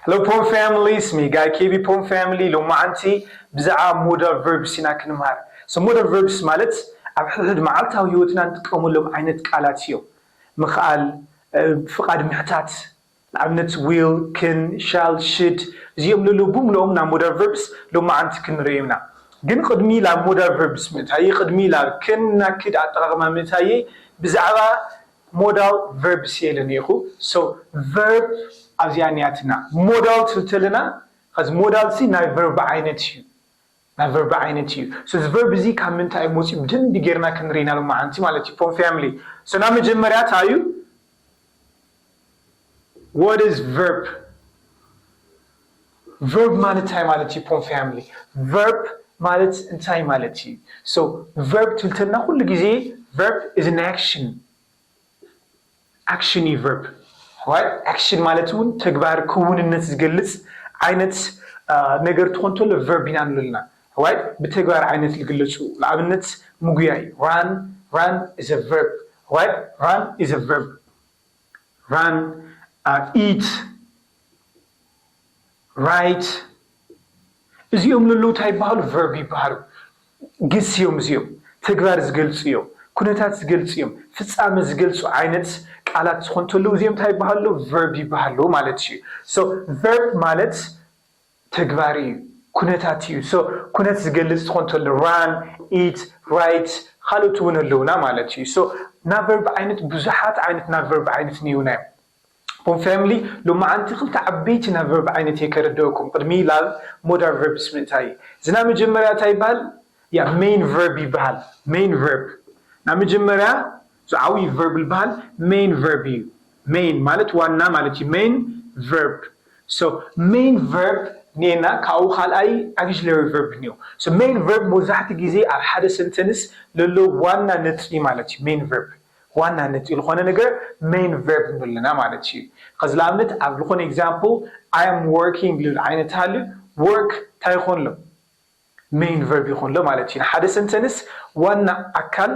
Hello Pom family, it's me guy K B Pom family. ሎማዓንቲ ብዛዕባ modal verbs ኢና ክንምሃር። So modal verbs ማለት ኣብ ሕድሕድ መዓልታዊ ህይወትና እንጥቀመሎም ዓይነት ቃላት እዮም። ምኽኣል፣ እ፣ ፍቓድ ምሕታት፣ ንኣብነት will፣ can፣ shall፣ should፣ እዚኦም ለለዉ ብምልኦም ናብ modal verbs ሎማዓንቲ ክንርእዮም ኢና። ግን ቅድሚ ናብ modal verbs ምእታየ፣ ቅድሚ ናብ can እና could ኣጠቓቕማ ምእታየ ብዛዕባ modal verbs እየ ኢለ ነይኹ። So verb ኣብዚኣ እኒኣትና። Modal ትብል ተለና፣ ከዚ modal ሲ ናይ verb ዓይነት እዩ። ናይ verb ዓይነት እዩ። So እዚ verb እዚ ካብ ምንታይ እዩ መፂኡ ብደንቢ ጌርና ክንርኢ ኢና ሎማዓንቲ ማለት እዩ። Pom family። So ናብ መጀመርያ እንታይ እዩ? What is verb? Verb ማለት እንታይ ማለት እዩ? Pom family። Verb ማለት እንታይ ማለት እዩ? So verb ትብል ተለና ኩሉ ግዜ verb is an action። Action እዩ verb። Right? Action ማለት እውን ተግባር ክውንነት ዝገልጽ ዓይነት፣ አ፣ ነገር ትኾን ተሎ verb ኢና ንብለና። Right? ብተግባር ዓይነት ዝግለጹ። ንኣብነት ምጉያይ። Run, run is a verb. Right? Run is a verb. Run, አ፣ eat, write፣ እዚኦም ለለዉ እንታይ ይበሃሉ? Verb ይበሃሉ። ግስ እዮም እዚኦም። ተግባር ዝገልጹ እዮም። ኩነታት ዝገልጹ እዮም። ፍጻመ ዝገልጹ ዓይነት ቃላት ዝኾን ተለዉ እዚኦም እንታይ ይበሃሉ? Verb ይበሃሉ ማለት እዩ። So verb ማለት ተግባር እዩ፣ ኩነታት እዩ። So ኩነት ዝገልጽ ዝኾን ተሎ run, eat, write፣ ካልኦት እውን ኣለዉና ማለት እዩ። So ናይ verb ዓይነት ብዙሓት ዓይነት ናይ verb ዓይነት እኒኡና እዮም። Pom family፣ ሎማዓንቲ ክልተ ዓበይቲ ናይ verb ዓይነት እየ ከረድአኩም። ቅድሚ ናብ modal verbs ምእታይ፣ እዚ ናይ መጀመርያ እንታይ ይበሃል? ያ፣ main verb ይበሃል። Main verb። ናይ መጀመርያ ዝዓብዩ verb ዝበሃል main verb እዩ። Main ማለት ዋና ማለት እዩ። Main verb። So main verb እኒኤና፣ ካብኡ ካልኣይ auxiliary verb እኒኦ። So main verb መብዛሕትኡ ግዜ ኣብ ሓደ sentence ለሎ ዋና ነጥቢ ማለት እዩ። Main verb ዋና ነጥቢ ዝኾነ ነገር main verb ንብል ኣለና ማለት እዩ። ከዚ ንኣብነት ኣብ ዝኾነ example I am working ልብል ዓይነት ሃልዩ፣ work እንታይ ይኾን ኣሎ? Main verb ይኾን ኣሎ ማለት እዩ። ንሓደ sentence ዋና ኣካል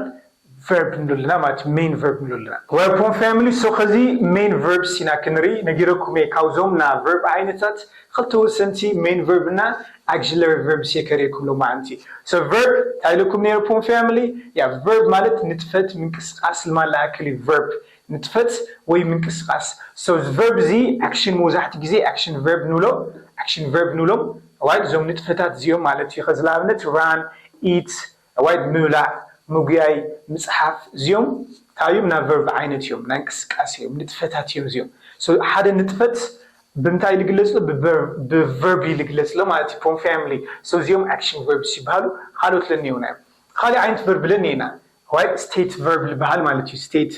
verb ንብል ኣለና ማለት እዩ። Main verb ንብል ኣለና። Well, Pom family፣ so ከዚ main verbs ኢና ክንርኢ። ነጊረኩም እየ፣ ካብዞም ናይ verb ዓይነታት ክልተ ወሰንቲ main verb እና auxiliary verbs እየ ከርእየኩም ሎማዓንቲ። So verb እንታይ ኢለኩም ነይረ Pom family? ያ፣ verb ማለት ንጥፈት፣ ምንቅስቃስ ልማላ ያክል እዩ verb። ንጥፈት ወይ ምንቅስቃስ። So እዚ verb እዚ action፣ መብዛሕትኡ ግዜ action verb ንብሎ፣ action verb ንብሎም። Right? እዞም ንጥፈታት እዚኦም ማለት እዩ። ከዚ ንኣብነት run፣ eat፣ right? ምብላዕ፣ ምጉያይ፣ ምፅሓፍ፣ እዚኦም እንታይ እዮም? ናይ verb ዓይነት እዮም፣ ናይ እንቅስቃሴ እዮም፣ ንጥፈታት እዮም እዚኦም። So ሓደ ንጥፈት ብምንታይ ልግለጽ ኣሎ? ብver-፣ ብverb እዩ ልግለጽ ኣሎ ማለት እዩ። Pom family። So እዚኦም action verbs ይበሃሉ። ካልኦት ለኒየውና እዮም። ካልእ ዓይነት verb ለኒየና። Right? State verb ዝበሃል ማለት እዩ። State።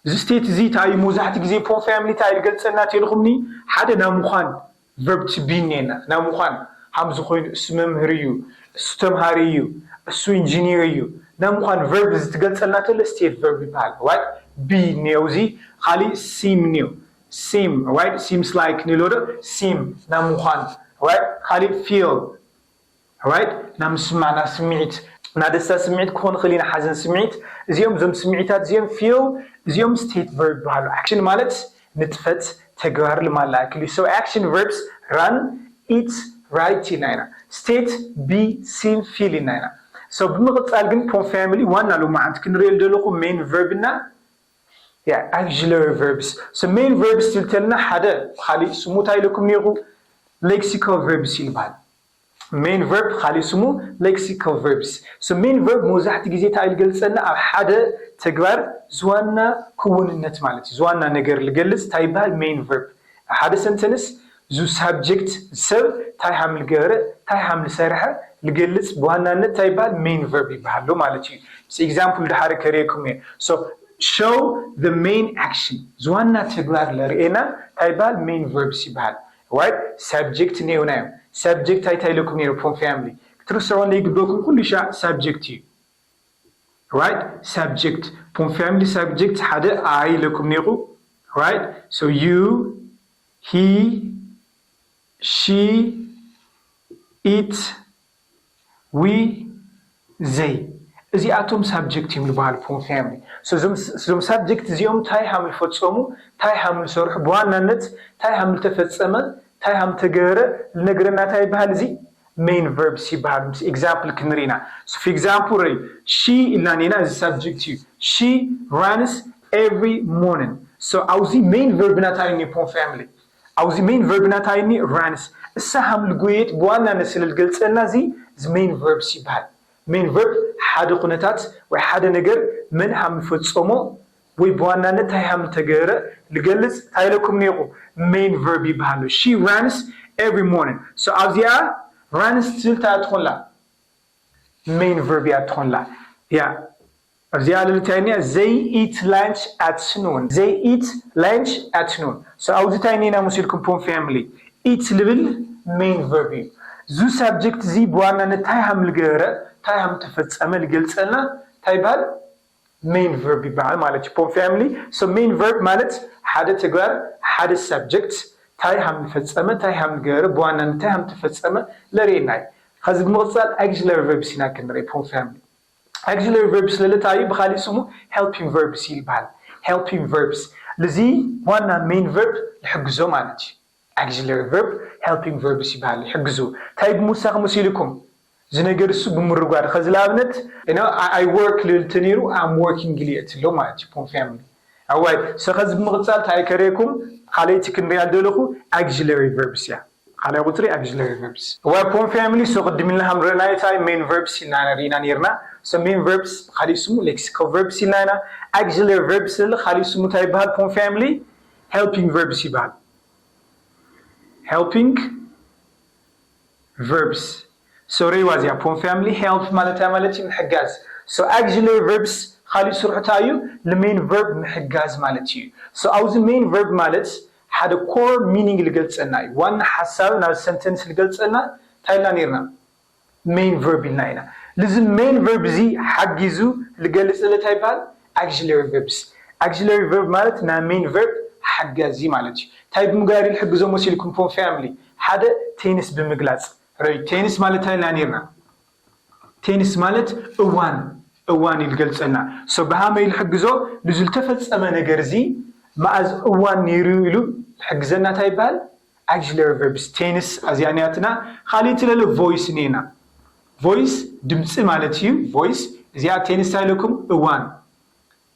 እዚ state እዚ እንታይ እዩ? መብዛሕትኡ ግዜ Pom family እንታይ ልገልጸልና ተልኹምኒ? ሓደ ናይ ምዃን verb to be እኒኤና። ናይ ምዃን፣ ሃምዚ ኮይኑ፣ እሱ መምህር እዩ፣ እሱ ተምሃሪ እዩ፣ እሱ ኢንጂኒር እዩ። ናይ ምዃን verb እዚ ትገልጸልና ተሎ state verb ይበሃል። Right? Be እኒኦ፣ እዚ ካሊእ seem እኒኦ። Seem፣ right? Seems like ንብሎ ዶ? Seem፣ ናይ ምዃን። Right? ካሊእ feel። Right? ናይ ምስማዕ፣ ናይ ስምዒት፣ ናይ ደስታ ስምዒት ክኾን ይኽእል እዩ፣ ናይ ሓዘን ስምዒት። እዚኦም፣ እዞም ስምዒታት እዚኦም feel፣ እዚኦም state verb ይበሃሉ። Action ማለት ንጥፈት፣ ተግባር ልማላ ያክል እዩ። So action verbs run, eat, write ኢልና ኢና። State፣ be፣ seem፣ feel ኢልና ኢና። So ብምቕጻል ግን Pom family ዋና ሎማዓንቲ ክንሪኦ ዝደለኹ main verb እና ያ፣ auxiliary verbs። So main verbs ትብል ተለና ሓደ ካሊእ ስሙ እንታይ ኢለኩም ነይርኩ? Lexical verbs ይበሃል። Main verb ካሊእ ስሙ lexical verbs። So main verb መብዛሕትኡ ግዜ እንታይ ልገልጸልና? ኣብ ሓደ ተግባር ዝዋና ክውንነት ማለት እዩ። ዝዋና ነገር ልገልጽ እንታይ ይበሃል? Main verb። ኣብ ሓደ sentence ዙ subject ሰብ እንታይ ሃም ልገበረ፣ እንታይ ሃም ልሰርሐ ልገልጽ ብዋናነት እንታይ ይበሃል? Main verb ይበሃል ኣሎ ማለት እዩ። ምስ example ድሓረ ከርእየኩም እየ። So show the main action፣ ዝዋና ተግባር ለርእየና እንታይ ይበሃል? Main verbs ይበሃል። Right? Subject እኒኦና እዮም። Subject እንታይ እንታይ ኢለኩም ነይረ Pom family? ክትርስዖ ዘይግበኩም ኩሉ ሻዕ subject እዩ። Right? Subject። Pom family subject ሓደ I ኢለኩም ነይኹ። Right? So you፣ he፣ she፣ it፣ we፣ they። እዚኣቶም ሳብጀክት እዮም ዝበሃሉ ፖን ፋሚሊ። እዞም ሳብጀክት እዚኦም እንታይ ሃም ዝፈፀሙ፣ እንታይ ሃም ዝሰርሑ፣ ብዋናነት እንታይ ሃም ዝተፈፀመ፣ እንታይ ሃም ተገበረ ዝነግረና እንታይ ይበሃል? እዚ ሜን ቨርብስ ይበሃል። ምስ ኤግዛምፕል ክንርኢ ኢና። ፎር ኤግዛምፕል ርእ፣ ሺ ኢልና ኔና፣ እዚ ሳብጀክት እዩ። She runs every morning። ኣብዚ ሜን ቨርብ ናታ እዩ ፖን ፋሚሊ። ኣብዚ ሜን ቨርብ ናታ እዩ ራንስ። እሳ ሃም ልጎየት ብዋናነት ስለ ልገልፀልና እዚ ሜን ቨርብስ ይበሃል። ሜን ቨርብ ሓደ ኩነታት ወይ ሓደ ነገር መን ሃም ፈፀሞ ወይ ብዋናነት እንታይ ሃም ተገረ ልገልፅ እንታይ ኢለኩም ነይኹ? ሜን ቨርብ ይበሃሉ። She runs every morning። ኣብዚኣ ራንስ ትብል እንታይ ትኾንላ? ሜን ቨርብ እያ ትኾንላ። ያ ኣብዚኣ ልልታይ እኒኣ፣ they eat lunch at noon። They eat lunch at noon። ኣብዚ እንታይ እኒና መሲልኩም ፖን ፋሚሊ? ኢት ልብል ሜን ቨርብ እዩ። እዚ ሳብጀክት እዚ ብዋናነት እንታይ ሃም ልገበረ እንታይ ሃም ተፈፀመ ልገልፀልና እንታይ ይበሃል? ሜን ቨርብ ይበሃል ማለት እዩ። ፖን ፋሚሊ። ሜን ቨርብ ማለት ሓደ ተግባር ሓደ ሳብጀክት እንታይ ሃም ፈፀመ እንታይ ሃም ገበረ ብዋናነት እንታይ ሃም ተፈፀመ ለርእየና እዩ። ከዚ ብምቕፃል ኣግዚለሪ ቨርብስ ኢና ክንርኢ ፖን ፋሚሊ። ኣግዚለሪ ቨርብስ ለለታ እዩ ብካሊእ ስሙ ሄልፒንግ ቨርብስ ይበሃል። ሄልፒንግ ቨርብስ ልዚ ዋና ሜን ቨርብ ልሕግዞ ማለት እዩ። ኣግዚለሪ ቨርብ ሄልፒንግ ቨርብስ ይበሃል። ይሕግዙ እንታይ ብምውሳኽ መሲልኩም እዚ ነገር እሱ ብምርጓድ ከዚ ንኣብነት ኣይ ወርክ ልብል ተነይሩ ኣም ወርኪንግ ልየት ኣሎ ማለት እዩ ፖን ፋሚሊ። ኣዋይ ሰኸዚ ብምቕፃል እንታይ ከርእየኩም ካልኣይቲ ክንሪኣ ደለኹ ኣግዚለሪ ቨርብስ እያ። ካልኣይ ቁፅሪ ኣግዚለሪ ቨርብስ እዋ ፖን ፋሚሊ። ሶ ቅድም ኢልና ሃምረናይ እንታይ ሜን ቨርብስ ኢልና ርኢና ነርና። ሜን ቨርብስ ካሊእ ስሙ ሌክሲካል ቨርብስ ኢልና ኢና። ኣግዚለሪ ቨርብስ ል ካሊእ ስሙ እንታይ ይበሃል ፖን ፋሚሊ? ሄልፒንግ ቨርብስ ይበሃል። ሄልፒንግ ቨርብስ ሶሪ ዋዚያ ፖን ፋሚሊ። ሄልፕ ማለት እንታይ ማለት እዩ? ምሕጋዝ። ኣግዚለሪ ቨርብስ ካሊእ ስርሑ እንታይ እዩ? ንሜን ቨርብ ምሕጋዝ ማለት እዩ። ኣብዚ ሜን ቨርብ ማለት ሓደ ኮር ሚኒንግ ልገልፀና እዩ። ዋና ሓሳብ ናብ ሰንተንስ ልገልፀና እንታይ ኢልና ነርና? ሜን ቨርብ ኢልና ኢና። ልዚ ሜን ቨርብ እዚ ሓጊዙ ልገልፅ ለታ ይበሃል ኣግዚለሪ ቨርብስ። ኣግዚለሪ ቨርብ ማለት ናይ ሜን ቨርብ ሓጋዚ ማለት እዩ። እንታይ ብምግባር ልሕግዞ መሲልኩም ፖን ፋሚሊ? ሓደ ቴንስ ብምግላፅ። ርእ ቴንስ ማለት እንታይ ኢልና ነርና? ቴንስ ማለት እዋን እዋን እዩ ልገልፀልና። ብሃመይ ልሕግዞ ልዚ ልተፈፀመ ነገር እዚ መኣዝ እዋን ነይሩ ኢሉ ልሕግዘና እንታይ ይበሃል? ኣግዚለሪ ቨርብስ። ቴንስ ኣዚኣ ኒያትና። ካልእቲ ለለ ቮይስ እኒና። ቮይስ ድምፂ ማለት እዩ። ቮይስ እዚኣ ቴንስ እንታይ ኢለኩም? እዋን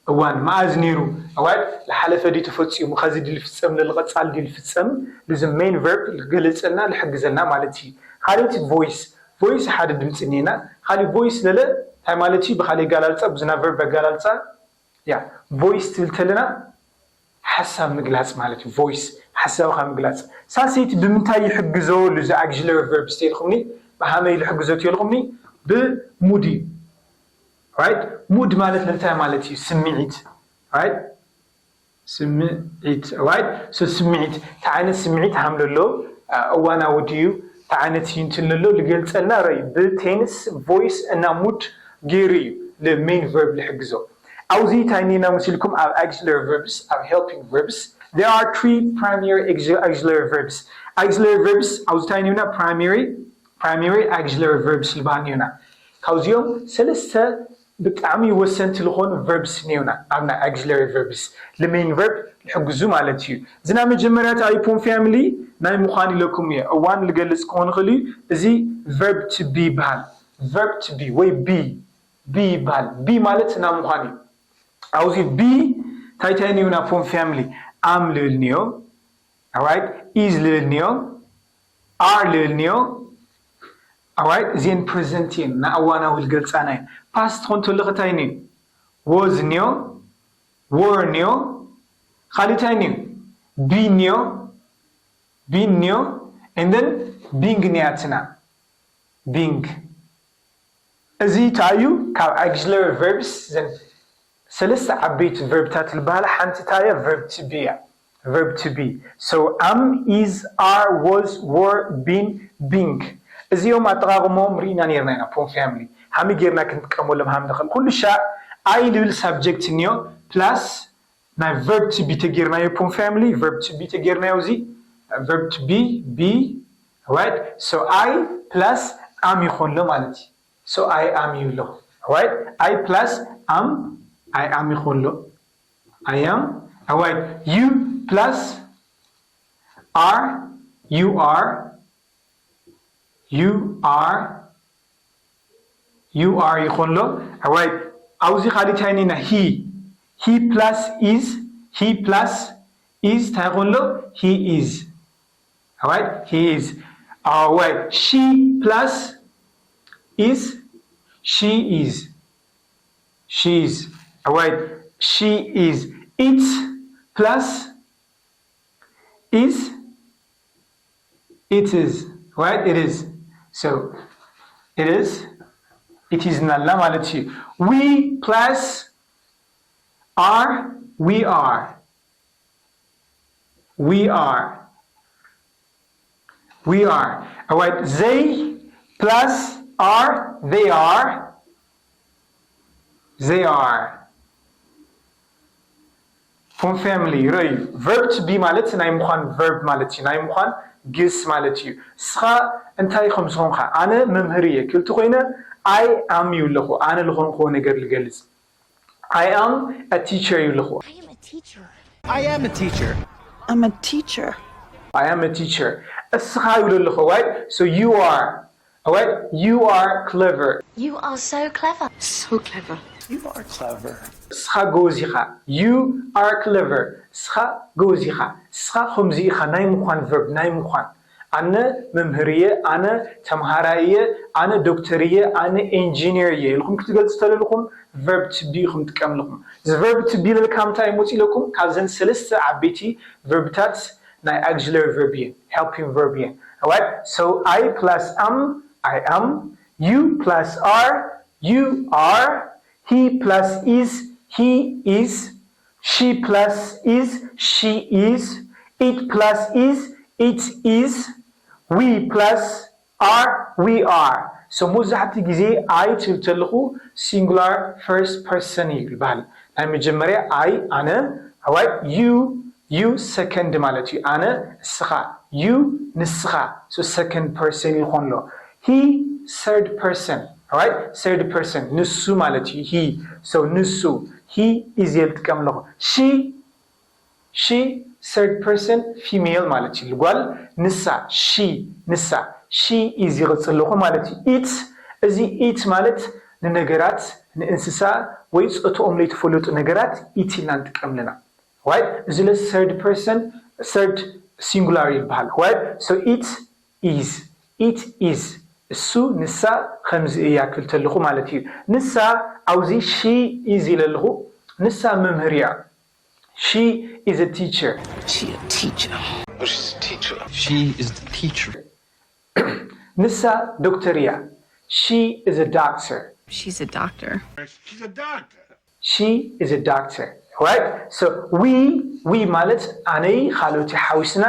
እዋን መኣዝ ነይሩ? ኣዋይ ልሓለፈ ድዩ ተፈፂሙ? ከዚ ድዩ ልፍፀም? ለልቐፃል ድዩ ልፍፀም? ልዚ ሜን ቨርብ ልገልፀልና ልሕግዘልና ማለት እዩ። ካልእቲ ቮይስ። ቮይስ ሓደ ድምፂ እኒና። ካልእ ቮይስ ለለ እንታይ ማለት እዩ? ብካሊእ ኣገላልፃ ብዙና ቨርብ ኣገላልፃ ያ ቮይስ ትብል ተለና ሓሳብ ምግላፅ ማለት እዩ። ቮይስ ሓሳብካ ምግላፅ። ሳልሰይቲ ብምንታይ ይሕግዞ ልዚ ኣግዚለሪ ቨርብ ስተልኩምኒ ብሃመይ ልሕግዞ ተልኩምኒ ብሙድ እዩ። ራይት ሙድ ማለት ንምንታይ ማለት እዩ? ስምዒት ራይት ስምዒት ራይት ስምዒት እንታይ ዓይነት ስምዒት ሃም ለሎ እዋናዊ ድዩ እንታይ ዓይነት እዩ እንትን ለሎ ልገልፀልና ረዩ ብቴንስ ቮይስ እና ሙድ ገይሩ እዩ ንሜን ቨርብ ልሕግዞ። ኣብዚ እንታይ ኒና መሲልኩም ኣብ ኣግዚለሪ ቨርብስ ኣብ ሄልፒንግ ቨርብስ there are three primary auxiliary verbs። ኣግዚለሪ ቨርብስ ኣብዚ እንታይ ኒና ፕራይመሪ ፕራይመሪ ኣግዚለሪ ቨርብስ ዝበሃል ኒና ካብዚኦም ሰለስተ ብጣዕሚ ወሰንቲ ዝኾኑ ቨርብስ ኒና ኣብ ናይ ኣግዚለሪ ቨርብስ ንሜን ቨርብ ልሕግዙ ማለት እዩ። እዚ ናይ መጀመርያ ታይፖን ፋሚሊ ናይ ምዃን ኢለኩም እየ እዋን ልገልፅ ክኾን ይኽእል እዩ። እዚ ቨርብ ቱ ቢ ይበሃል። ቨርብ ቱ ቢ ወይ ቢ ቢ ይበሃል። ቢ ማለት ናይ ምዃን እዩ። ኣብዚ ቢ እንታይ እንታይ ኒና ፖን ፋሚሊ ኣም ልብል ኒዮ ራይት ኢዝ ልብል ኒዮ ኣር ልብል ኒዮ ራይት እዚን ፕሬዘንት እየን ንኣዋናዊ ልገልፃና እየን። ፓስት ትኾን ተለኸ እንታይ ኒዮ ወዝ ኒዮ ወር ኒዮ ካልእ እንታይ ኒዮ ቢን ኒዮ ቢን ኒዮ and then ቢንግ ኒያትና ቢንግ እዚ እንታይ እዩ ካብ ኣግዚለሪ ቨርብስ ዘን ሰለስተ ዓበይቲ ቨርብታት ዝበሃላ ሓንቲ እንታይ እያ ቨርብ ቱ ቢ እያ። ቨርብ ቱ ቢ so am is are was were been being እዚኦም ኣጠቃቅሞም ርኢና ነርና ኢና ፖን ፋሚሊ ሃሚ ጌርና ክንጥቀመሎም ሃም ንኽእል ኩሉ ሻዕ ኣይ ልብል ሳብጀክት እኒዮ ፕላስ ናይ ቨርብ ቱ ቢ ተጌርናዮ ፖን ፋሚሊ ቨርብ ቱ ቢ ተጌርናዮ እዚ ቨርብ ቱ ቢ ቢ right so I plus am ይኾንሎ ማለት እዩ። So I am ይብሎ Right? I plus am, I am ይኾን ኣሎ። I am. Right? You plus are, you are, you are, you are ይኾን ኣሎ። Right? ኣብዚ ካልእ እንታይ እኒና? He. He plus is, he plus is እንታይ ይኾን ኣሎ? He is. Right? He is. Right? She plus is, she is. She is. Right? She is. It plus is, it is. Right? It is. So, it is. It is እናልና ማለት እዩ። We plus are, we are. We are. We are. Right? They plus are, they are. They are. From family. ርኣዩ። Verb to be ማለት ናይ ምዃን verb ማለት እዩ። ናይ ምዃን ግስ ማለት እዩ። ንስኻ እንታይ ከም ዝኾንካ፣ ኣነ መምህር እየ ክብል እንተኾይነ፣ I am ይብለኹ። ኣነ ዝኾንክዎ ነገር ልገልጽ። I am a teacher ይብለኹ። I am a teacher. I am a teacher. I'm a teacher. I am a teacher. እስኻ ይብሎ ኣለኹ። Right? So you are. Right? You are clever. You are so clever. So clever. You are clever. እስኻ ጎበዝ ኢኻ። You are clever. እስኻ ጎበዝ ኢኻ። እስኻ ከምዚ ኢኻ። ናይ ምዃን verb፣ ናይ ምዃን። ኣነ መምህር እየ፣ ኣነ ተምሃራይ እየ፣ ኣነ ዶክተር እየ፣ ኣነ ኢንጂነር እየ ኢልኩም ክትገልጹ ተለልኹም verb to be ኢኹም ትጥቀም ኣለኹም። እዚ verb to be ለልካ ምንታይ መፂኡ ኢለኩም? ካብዘን ሰለስተ ዓበይቲ verb ታት ናይ auxiliary verb እየን፣ helping verb እየን። Right? So I plus am, I am. You plus are, you are. He plus is, he is. She plus is, she is. It plus is, it is. We plus are, we are. So መብዛሕትኡ ግዜ I ትብል ተለኹ singular first person እዩ ዝበሃል። ናይ መጀመርያ I ኣነ፣ right? You, you second ማለት እዩ። ኣነ እስኻ፣ you ንስኻ። So second person ይኾን ኣሎ። He third person, right? Third person ንሱ ማለት እዩ። He, so ንሱ። He is እየ ዝጥቀም ኣለኹ። She, she third person female ማለት እዩ። ጓል ንሳ፣ she ንሳ። She is ይቕጽል ኣለኹ ማለት እዩ። It፣ እዚ it ማለት ንነገራት፣ ንእንስሳ ወይ ጾትኦም ለይተፈለጡ ነገራት it ኢልና ንጥቀም ኣለና። Right? እዚ ለ third person፣ third singular ይበሃል። Right? So it is, it is። እሱ ንሳ ከምዚ እያ ክብል ተለኹ ማለት እዩ። ንሳ ኣብዚ she is ኢለ ኣለኹ። ንሳ መምህር እያ። She is a teacher። She a teacher. She's a teacher. She is the teacher. ንሳ ዶክተር እያ። She is a doctor። She's a doctor. She's a doctor. She is a doctor. Right? So we, we ማለት ኣነይ ካልኦት ሓዊስና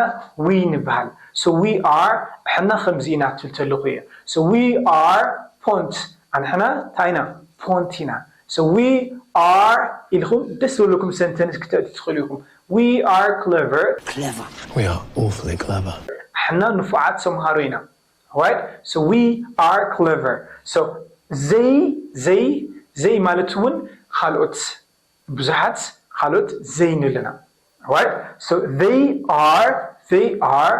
we ንበሃል። So we are፣ ንሕና ከምዚ ኢና ትብል ተለኹ እየ። So we are ፖንት፣ ኣንሕና እንታይ ኢና? ፖንት ኢና። So we are ኢልኩም ደስ ዝበለኩም sentence ክተእትዩ ትኽእሉ ኢኹም። We are clever። Clever. We are awfully clever. ንሕና ንፉዓት ተምሃሮ ኢና። Right? So we are clever. So they, they, they ማለት እውን ካልኦት፣ ብዙሓት ካልኦት they ንብል ኢና። Right? So they are, they are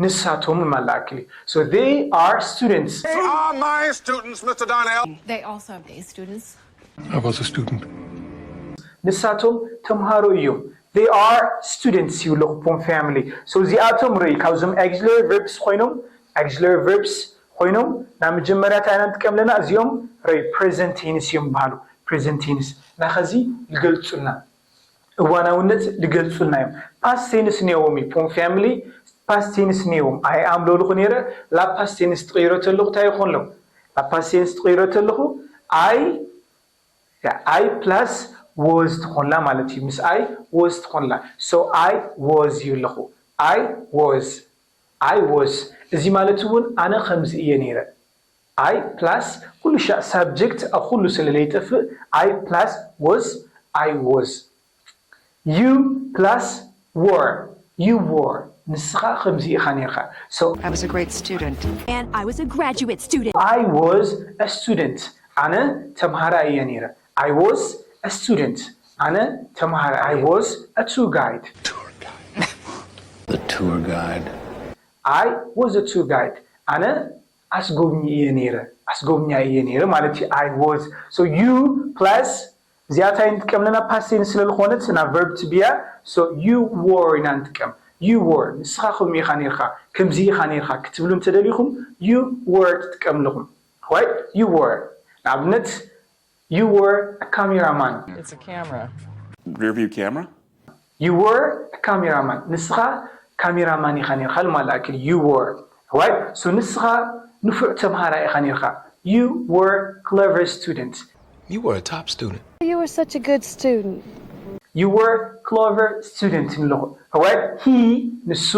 ንሳቶም ማለት እዩ። So they are students. They are my students, Mister Darnell. They also have day students. I was a student. ንሳቶም ተምሃሮ እዮም። They are students ይብለኹ from family። So እዚኣቶም ርእ፣ ካብዞም auxiliary verbs ኮይኖም፣ auxiliary verbs ኮይኖም ናብ መጀመርያ እንታይ ኢና ንጥቀም ኣለና? እዚኦም ርእ present tense እዮም ዝበሃሉ። Present tense ናኸዚ ልገልጹልና፣ እዋናውነት ልገልጹልና እዮም። Past tense እኒኦዎም እዩ from family። Past tense እኒኦዎም። I am ለልኹ ነይረ፣ ላብ past tense ትቕይሮ ተለኹ እንታይ ይኾን ኣሎ? ላብ past tense ትቕይሮ ተለኹ I I plus was ትኾንላ ማለት እዩ። ምስ I was ትኾንላ። So I was ይብለኹ። I was፣ I was። እዚ ማለት እውን ኣነ ከምዚ እየ ነይረ። I plus ኩሉ ሻዕ subject ኣብ ኩሉ ስለ ለይጠፍእ I plus was፣ I was። You plus were፣ you were። ንስኻ ከምዚ ኢኻ ነይርካ። So I was a great student. And I was a graduate student. I was a student. ኣነ ተምሃራይ እየ ነይረ። I was a student. ኣነ ተምሃራይ። I was a tour guide. The tour guide. I was a tour guide. ኣነ ኣስጎብኚ እየ ነይረ። ኣስጎብኛይ እየ ነይረ ማለት እዩ። I was. So you plus እዚኣ እንታይ ንጥቀም ኣለና? Past tense ስለ ዝኾነት ናብ verb to be እያ። So you were ኢና ንጥቀም። You were ንስኻ ከምኡ ኢኻ ነይርካ፣ ከምዚ ኢኻ ነይርካ ክትብሉ እንተደሊኹም you were ትጥቀም ኣለኹም። Right? You were ንኣብነት you were a cameraman. It's a camera. Rear view camera? You were a cameraman. ንስኻ ካሜራማን ኢኻ ነይርካ ልማል ኣክል you were. Right? So ንስኻ ንፉዕ ተምሃራይ ኢኻ ነይርካ። You were clever student. You were a top student. You were such a good student. You were clever student ንለኹ። Right? He ንሱ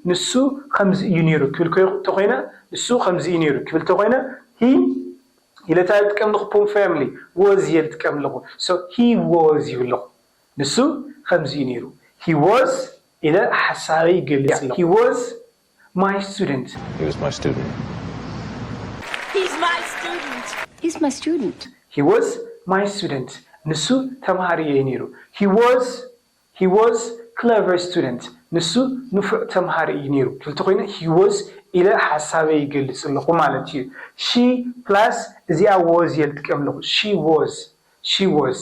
ንሱ ከምዚ እዩ ነይሩ ክብል ተኮይነ ንሱ ከምዚ እዩ ነይሩ ክብል ተኮይነ he ኢለ እንታይ ዝጥቀም ኣለኹ? Pronoun family was እየ ዝጥቀም ኣለኹ። So he was ይብለኹ። ንሱ ከምዚ እዩ ነይሩ። He was ኢለ ሓሳበይ ይገልጽ ኣለኹ። He was my student. He was my student. He's my student. He's my student. He was my student. ንሱ ተምሃሪ እየ ነይሩ። He was he was clever student. ንሱ ንፉዕ ተምሃሪ እዩ ነይሩ ክብል ተኮይነ he was ኢለ ሓሳበይ ይገልጽ ኣለኹ ማለት እዩ። She plus እዚኣ was እየ ዝጥቀም ኣለኹ። She was she was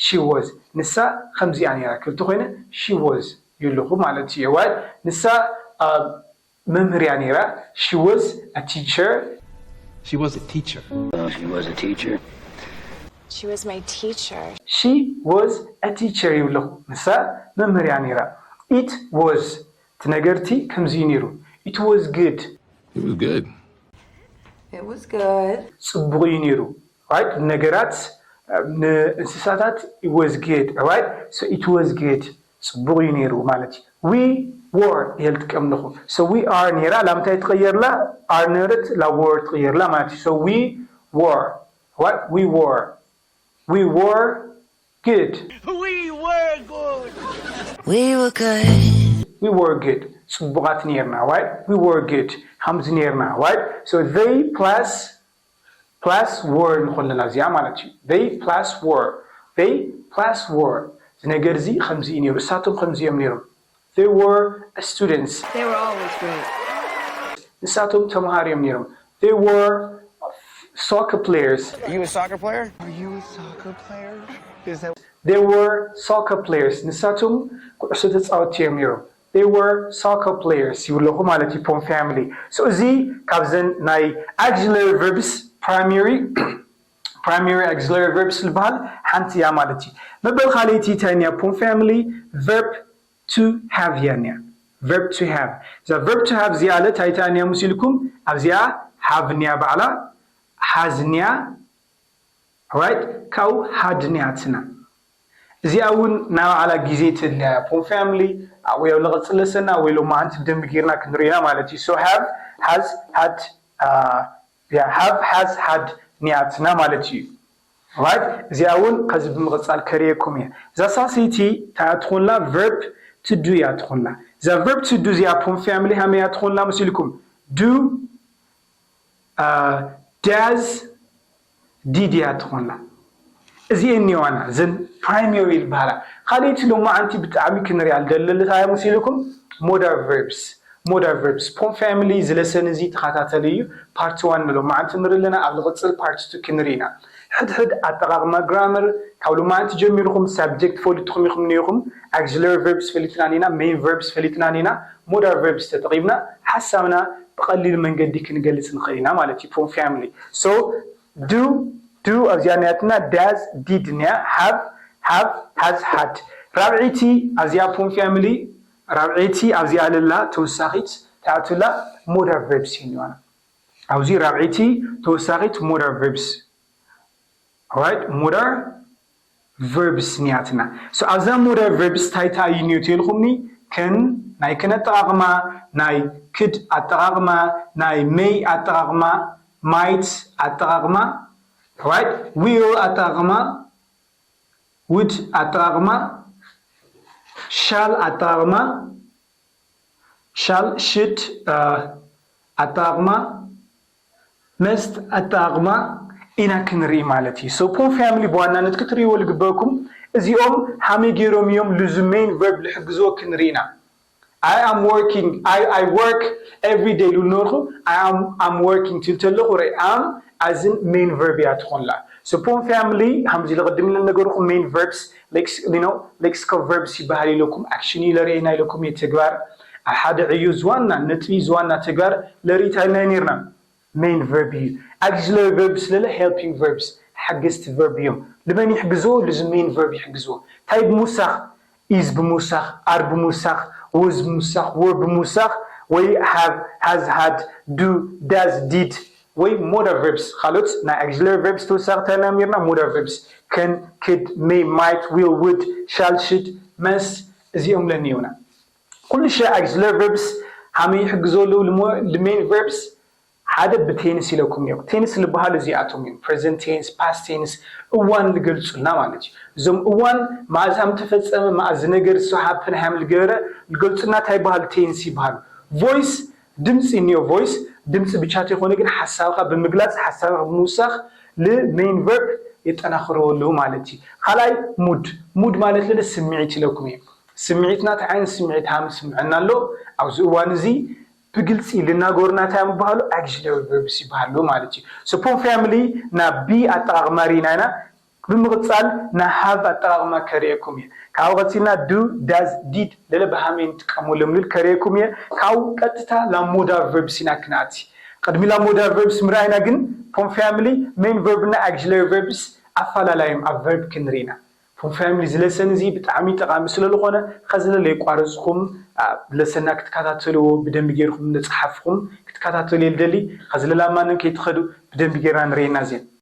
she was ንሳ ከምዚኣ ነይራ ክብል ተኮይነ she was ይብለኹ ማለት እዩ። Right? ንሳ መምህር እያ ነይራ። She was a teacher. She was a teacher. She was a teacher. She was my teacher. She was a teacher ይብለኹ። ንሳ መምህር እያ ነይራ። It was እቲ ነገር እቲ ከምዚ እዩ ነይሩ። It was good. It was good. It was good. ጽቡቕ እዩ ነይሩ። Right? ነገራት ንእንስሳታት it was good. Right? So it was good. ጽቡቕ እዩ ነይሩ ማለት እዩ። We were እየ ዝጥቀም ኣለኹ። So we are ነይራ ላምታይ ትቐየርላ? Are ነበረት ላ were ትቐየርላ ማለት እዩ። So we were. What? We were. We were good. We were good. We were good. We were good. ጽቡቓት ነይርና። Right? We were good. ሃምዚ ነይርና። Right? So they plus plus were ንኾለና እዚኣ ማለት እዩ። They plus were. They plus were. እዚ ነገር እዚ ከምዚ እዩ ነይሩ። እሳቶም ከምዚ እዮም ነይሮም። They were students. They were always great. ንሳቶም ተምሃሪ እዮም ነይሮም። They were soccer players. Are you a soccer player? Are you a soccer player? Is that They were soccer players. ንሳቶም ኩዕሶ ተጻወትቲ እዮም ነይሮም። They were soccer players ይብለኹ ማለት እዩ። Pronoun family. So እዚ ካብዘን ናይ auxiliary verbs primary primary auxiliary verbs ዝበሃል ሓንቲ እያ ማለት እዩ። መበል ካልኣይቲ እንታይ እያ? Pronoun family verb to have እያ እኒኣ። Verb to have እዛ verb to have እዚኣ ለ እንታይ እንታይ እኒኣ ምስ ኢልኩም ኣብዚኣ have እኒኣ ባዕላ has እኒኣ right ካብኡ had እኒኣትና እዚኣ እውን ናይ ባዕላ ግዜ ትድልያ እያ። Pronoun family ወይ ኣብ ዝቕፅል ለሰና ወይ ሎማዓንቲ ብደንቢ ጌርና ክንሪኦ ኢና ማለት እዩ። So have has had have has had እኒኣትና ማለት እዩ። Right እዚኣ እውን ከዚ ብምቕፃል ከርእየኩም እየ። እዛ ሳልሰይቲ እንታይ እያ ትኾንላ? Verb to do እያ ትኾንላ። እዛ verb to do እዚኣ Pronoun family ሃመይ እያ ትኾንላ መሲልኩም? Do does did እያ ትኾንላ። እዚኤን እኒዋና እዘን primary ዝበሃላ። ካልኣይቲ ሎማዓንቲ ብጣዕሚ ክንሪኣ ዝደሊ እንታይ እያ መሲልኩም? Modal verbs modal verbs Pronoun family እዚ ለሰን እዚ ተኸታተልዩ እዩ። Part one ንሎማዓንቲ ንርኢ ኣለና። ኣብ ዝቕፅል part two ክንርኢ ኢና። ሕድሕድ ኣጠቓቕማ grammar ካብ ሎማዓንቲ ጀሚርኩም subject ፈሊጥኩም ኢኹም እኒኢኹም። Auxiliary verbs ፈሊጥና እኒና። Main verbs ፈሊጥና እኒና። Modal verbs ተጠቒምና ሓሳብና ብቐሊል መንገዲ ክንገልፅ ንኽእል ኢና ማለት እዩ። Pronoun family so do do ኣብዚኣ እኒኣትና does did እኒኣ have have has had ራብዐይቲ ኣብዚኣ Pronoun family ራብዐይቲ ኣብዚኣ ለላ ተወሳኺት እንታይ እያ ትብላ? Modal verbs እኒዋና ኣብዚ ራብዐይቲ ተወሳኺት modal verbs right modal verbs እኒኣትና። So ኣብዛ modal verbs እንታይ እንታይ እዩ እኒኦ ተልኩምኒ? Can ናይ can ኣጠቓቕማ ናይ could ኣጠቓቕማ ናይ may ኣጠቓቕማ might ኣጠቓቕማ right will ኣጠቓቕማ would ኣጠቓቕማ shall ኣጠቓቕማ shall should ኣጠቓቕማ must ኣጠቓቕማ ኢና ክንርኢ ማለት እዩ። So ፖም ፋሚሊ ብዋናነት ክትርእይዎ ዝግበእኩም እዚኦም ሃመይ ገይሮም እዮም ልዚ main verb ዝሕግዝዎ ክንርኢ ኢና። I am working, I, I work every day ኢሉ ነበርኩ። I am, I'm working ትብል ተለኹ ርእ am as in main verb እያ ትኾንላ። So ፖም ፋሚሊ ከምዚ ልቕድም ኢለ ነገርኩም main verbs ሌክሲኮ verbs ይበሃል ኢለኩም። ኣክሽን እዩ ለርእየና ኢለኩም እየ ተግባር ኣብ ሓደ ዕዮ ዝዋና ነጥቢ ዝዋና ተግባር ለርእይታ ኢልና ነርና። Main verb እዩ። Auxiliary verb ስለለ helping verbs ሓገዝቲ verb እዮም። ልመን ይሕግዝዎ? ልዚ main verb ይሕግዝዎ። እንታይ ብምውሳኽ? Is ብምውሳኽ፣ are ብምውሳኽ፣ was ብምውሳኽ፣ were ብምውሳኽ ወይ have, has, had, do, does, did ወይ modal verbs። ካልኦት ናይ auxiliary verbs ተወሳኺ እንታይ ኢና ነርና? Modal verbs can, could, may, might, will, would, shall, should, must እዚኦም ለንየውና። ኩሉ ሸ auxiliary verbs ሃመይ ይሕግዞ ኣለዉ? The main verbs ሓደ ብቴንስ ኢለኩም እዮም። ቴንስ ዝበሃሉ እዚኣቶም እዮም። Present tense, past tense እዋን ዝገልፁልና ማለት እዩ። እዞም እዋን መኣዝ ሃም ተፈፀመ፣ መኣዝ ነገር እሱ ሃፕን ሃም ዝገበረ ዝገልፁልና እንታይ ይበሃሉ? ቴንስ ይበሃሉ። Voice ድምፂ እኒኦ። Voice ድምፂ ብቻ ተይኮነ ግን ሓሳብካ ብምግላፅ ሓሳብካ ብምውሳኽ ል main verb የጠናኽረዎ ኣለዉ ማለት እዩ። ካልኣይ ሙድ። ሙድ ማለት ለለ ስምዒት ኢለኩም እየ። ስምዒትና እንታይ ዓይነት ስምዒት ሃም ስምዐና ኣሎ ኣብዚ እዋን እዚ ብግልፂ ልናገሩ ናታይ ይበሃሉ? Auxiliary verbs ይበሃሉ ማለት እዩ። So ፖም ፋሚሊ ናብ ቢ ኣጠቓቕማ ርኢና ኢና። ብምቕፃል ናይ have ኣጠቓቕማ ከርእየኩም እየ። ካብኡ ቀፂልና do, does, did ለለ ብሃመይ ንጥቀመሎም ልብል ከርእየኩም እየ። ካብኡ ቀጥታ ናብ modal verbs ኢና ክንኣቲ። ቅድሚ ናብ modal verbs ምርኣይና ግን ፖም ፋሚሊ main verb እና auxiliary verbs ኣፈላላዮም ኣብ verb ክንርኢ ኢና። ፖም ፋሚሊ ዝለሰን እዚ ብጣዕሚ ጠቓሚ ስለዝኾነ ከዝለለ የቋረፅኩም ለሰና ክትከታተልዎ ብደንቢ ገይርኩም ንፅሓፍኩም ክትከታተሉ የልደሊ። ከዝለላ ማንም ከይትኸዱ ብደንቢ ገይርና ንርእየና እዚን።